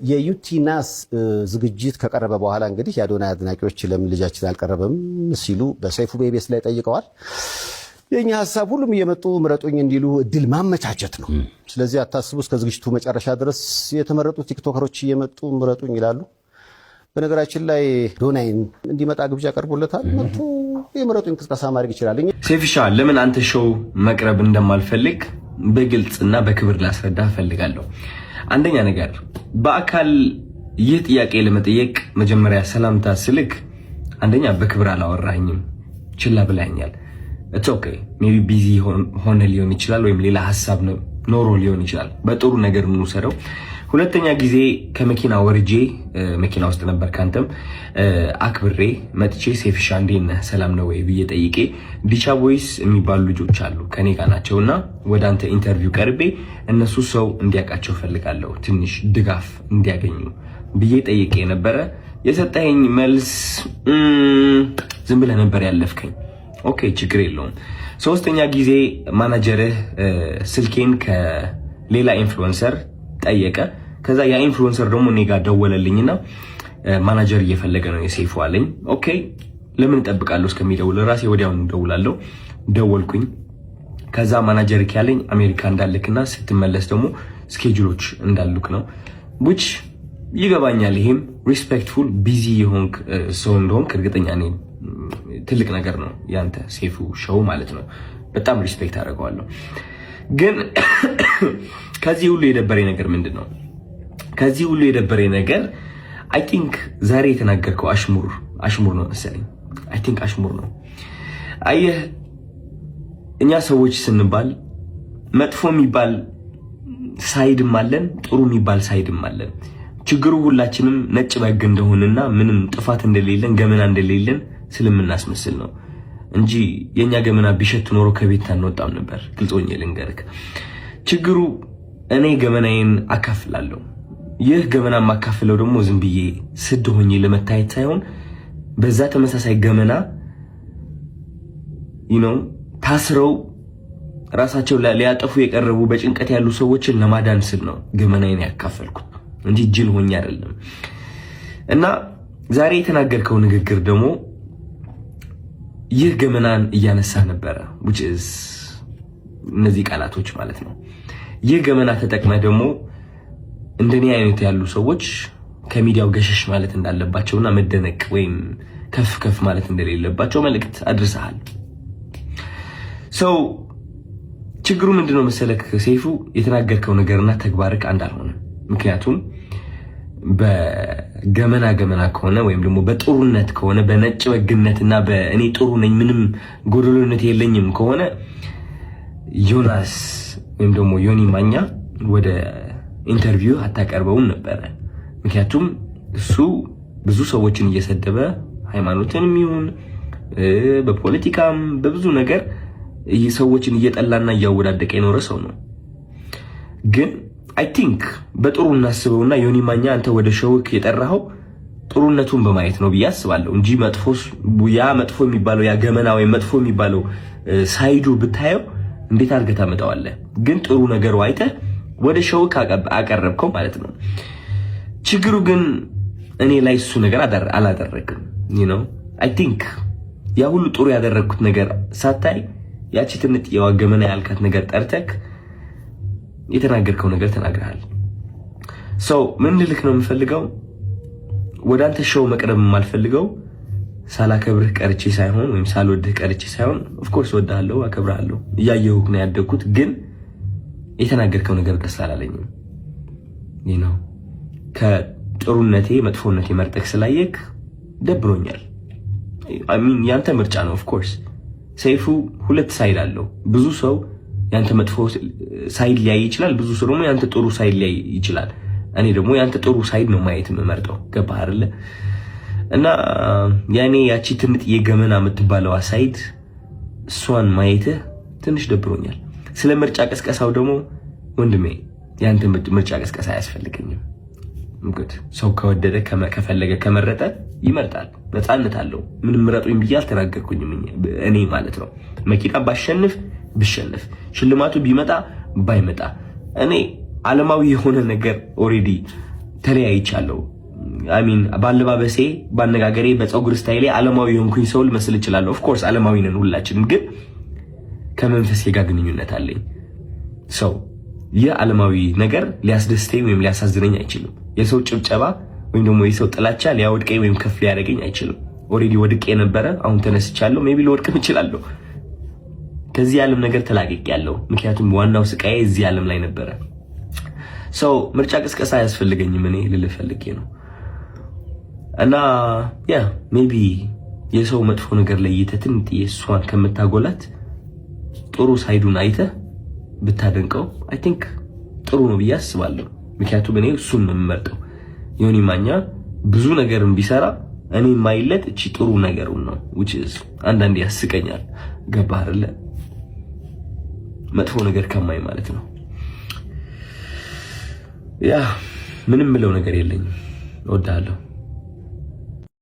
የዩቲናስ ዝግጅት ከቀረበ በኋላ እንግዲህ የአዶናይ አድናቂዎች ለምን ልጃችን አልቀረበም ሲሉ በሰይፉ በኢቢኤስ ላይ ጠይቀዋል። የእኛ ሀሳብ ሁሉም እየመጡ ምረጡኝ እንዲሉ እድል ማመቻቸት ነው። ስለዚህ አታስቡ፣ እስከ ዝግጅቱ መጨረሻ ድረስ የተመረጡ ቲክቶከሮች እየመጡ ምረጡኝ ይላሉ። በነገራችን ላይ አዶናይን እንዲመጣ ግብዣ ቀርቦለታል። መጥቶ የምረጡኝ እንቅስቃሴ ማድረግ ይችላል። ሴፍሻ፣ ለምን አንተ show መቅረብ እንደማልፈልግ በግልጽና በክብር ላስረዳ እፈልጋለሁ። አንደኛ ነገር፣ በአካል ይህ ጥያቄ ለመጠየቅ መጀመሪያ ሰላምታ ስልክ አንደኛ በክብር አላወራኝም፣ ችላ ብላኛል። It's okay፣ maybe busy ሆነ ሊሆን ይችላል፣ ወይም ሌላ ሀሳብ ኖሮ ሊሆን ይችላል። በጥሩ ነገር እንውሰደው። ሁለተኛ ጊዜ ከመኪና ወርጄ፣ መኪና ውስጥ ነበር፣ ካንተም አክብሬ መጥቼ "ሴፍሻ፣ እንዴት ነህ? ሰላም ነው ወይ?" ብዬ ጠይቄ፣ ዲቻ ቦይስ የሚባሉ ልጆች አሉ፣ ከኔ ጋር ናቸው፣ እና ወደ አንተ interview ቀርቤ እነሱ ሰው እንዲያውቃቸው ፈልጋለሁ፣ ትንሽ ድጋፍ እንዲያገኙ ብዬ ጠይቄ ነበረ። የሰጠኸኝ መልስ ዝም ብለህ ነበር ያለፍከኝ። Okay፣ ችግር የለውም። ሶስተኛ ጊዜ ማናጀርህ ስልኬን ከሌላ influencer ጠየቀ። ከዛ ያ influencer ደግሞ እኔ ጋር ደወለልኝና ማናጀር እየፈለገ ነው የሴፉ አለኝ። Okay፣ ለምን እጠብቃለሁ እስከሚደውል? ራሴ ወዲያውኑ እደውላለሁ። ደወልኩኝ። ከዛ ማናጀር ያለኝ አሜሪካ እንዳልክና ስትመለስ ደግሞ schedule ኦች እንዳሉክ ነው፣ which ይገባኛል። ይሄም respectful፣ busy የሆንክ ሰው እንደሆንክ እርግጠኛ ነኝ። ትልቅ ነገር ነው ያንተ ሴፉ show ማለት ነው። በጣም respect አደርገዋለሁ። ግን ከዚህ ሁሉ የደበረኝ ነገር ምንድን ነው? ከዚህ ሁሉ የደበረኝ ነገር I think ዛሬ የተናገርከው አሽሙር አሽሙር ነው መሰለኝ። I think አሽሙር ነው። አየህ፣ እኛ ሰዎች ስንባል መጥፎ የሚባል side ም አለን፣ ጥሩ የሚባል side ም አለን። ችግሩ ሁላችንም ነጭ በግ እንደሆንና ምንም ጥፋት እንደሌለን፣ ገመና እንደሌለን ስለምናስመስል ነው እንጂ የእኛ ገመና ቢሸት ኖሮ ከቤት አንወጣም ነበር። ግልጽ ሆኜ ልንገርክ፣ ችግሩ እኔ ገመናዬን አካፍላለሁ። ይህ ገመና የማካፍለው ደግሞ ዝም ብዬ ስድ ሆኜ ለመታየት ሳይሆን በዛ ተመሳሳይ ገመና ታስረው ራሳቸው ሊያጠፉ የቀረቡ፣ በጭንቀት ያሉ ሰዎችን ለማዳን ስል ነው ገመናዬን ያካፈልኩት እንጂ ጅል ሆኜ አይደለም። እና ዛሬ የተናገርከው ንግግር ደግሞ ይህ ገመናን እያነሳ ነበረ፣ which is እነዚህ ቃላቶች ማለት ነው። ይህ ገመና ተጠቅመህ ደግሞ እንደኔ አይነት ያሉ ሰዎች ከሚዲያው ገሸሽ ማለት እንዳለባቸውና መደነቅ ወይም ከፍ ከፍ ማለት እንደሌለባቸው መልእክት አድርሰሃል። So ችግሩ ምንድነው መሰለክ ሰይፉ፣ የተናገርከው ነገርና ተግባርክ አንድ አልሆነም። ምክንያቱም በገመና ገመና ከሆነ ወይም ደግሞ በጥሩነት ከሆነ፣ በነጭ በግነትና በእኔ ጥሩ ነኝ፣ ምንም ጎደሎነት የለኝም ከሆነ ዮናስ ወይም ደግሞ ዮኒ ማኛ ወደ interview አታቀርበውም ነበረ። ምክንያቱም እሱ ብዙ ሰዎችን እየሰደበ፣ ሃይማኖትንም ይሁን በፖለቲካም በብዙ ነገር ሰዎችን እየጠላና እያወዳደቀ የኖረ ሰው ነው። ግን I think በጥሩ እናስበውና ዮኒ ማኛ አንተ ወደ show ክ የጠራኸው ጥሩነቱን በማየት ነው ብዬ አስባለሁ እንጂ መጥፎ፣ ያ መጥፎ የሚባለው፣ ያ ገመና ወይም መጥፎ የሚባለው side ኡ ብታየው እንዴት አድርገህ ታመጣዋለህ? ግን ጥሩ ነገሩ አይተህ ወደ show ክ አቀረብከው ማለት ነው። ችግሩ ግን እኔ ላይ እሱ ነገር አላደረግም። I think ያ ሁሉ ጥሩ ያደረግኩት ነገር ሳታይ ያቺ ትንጥዬዋ ገመና ያልካት ነገር ጠርተክ የተናገርከው ነገር ተናግረሃል። So ምን ልልክ ነው የምፈልገው፣ ወደ አንተ show መቅረብ የማልፈልገው ሳላከብርህ ቀርቼ ሳይሆን ወይም ሳልወድህ ቀርቼ ሳይሆን፣ of course እወድሃለሁ፣ አከብርሃለሁ፣ እያየሁህ ነው ያደግኩት። ግን የተናገርከው ነገር ደስ አላለኝም። ከጥሩነቴ መጥፎነቴ መርጠህ ስላየክ ደብሮኛል። I mean፣ ያንተ ምርጫ ነው። Of course ሰይፉ ሁለት side አለው። ብዙ ሰው ያንተ መጥፎ side ሊያይ ይችላል። ብዙ ሰው ደግሞ ያንተ ጥሩ side ሊያይ ይችላል። እኔ ደግሞ ያንተ ጥሩ side ነው ማየት የምመርጠው። ገባህ አይደለ? እና ያኔ ያቺ ትንጥዬ ገመና የምትባለዋ side እሷን ማየትህ ትንሽ ደብሮኛል። ስለ ምርጫ ቅስቀሳው ደግሞ ወንድሜ፣ ያንተ ምርጫ ቅስቀሳ አያስፈልገኝም። ሰው ከወደደ፣ ከፈለገ፣ ከመረጠ ይመርጣል። ነፃነት አለው። ምንም ምረጡኝ ብዬ አልተናገርኩኝም እኔ ማለት ነው። መኪና ባሸንፍ ብሸንፍ፣ ሽልማቱ ቢመጣ ባይመጣ፣ እኔ ዓለማዊ የሆነ ነገር already ተለያይቻለሁ። I mean በአለባበሴ፣ በአነጋገሬ፣ በፀጉር style ኤ ዓለማዊ የሆንኩኝ ሰው ልመስል እችላለሁ። Of course ዓለማዊ ነን ሁላችንም፣ ግን ከመንፈሴ ጋር ግንኙነት አለኝ። So ይህ ዓለማዊ ነገር ሊያስደስተኝ ወይም ሊያሳዝነኝ አይችልም። የሰው ጭብጨባ ወይም ደግሞ የሰው ጥላቻ ሊያወድቀኝ ወይም ከፍ ሊያደርገኝ አይችልም። Already ወድቄ የነበረ አሁን ተነስቻለሁ። Maybe ልወድቅም እችላለሁ። ከዚህ ዓለም ነገር ተላቅቄያለሁ። ምክንያቱም ዋናው ስቃዬ እዚህ ዓለም ላይ ነበረ። So ምርጫ ቅስቀሳ አያስፈልገኝም እኔ ልልህ ፈልጌ ነው። እና yeah, maybe የሰው መጥፎ ነገር ለይተህ ትንጥዬ እሷን ከምታጎላት ጥሩ side ኡን አይተህ ብታደንቀው I think ጥሩ ነው ብዬ አስባለሁ። ምክንያቱም እኔ እሱን ነው የምመርጠው። ዮኒ ማኛ ብዙ ነገርን ቢሰራ እኔ የማይለት እቺ ጥሩ ነገሩን ነው፣ which is አንዳንዴ ያስቀኛል። ገባህ አይደለ? መጥፎ ነገር ከማይ ማለት ነው። Yeah, ምንም ምለው ነገር የለኝም። እወድሃለሁ።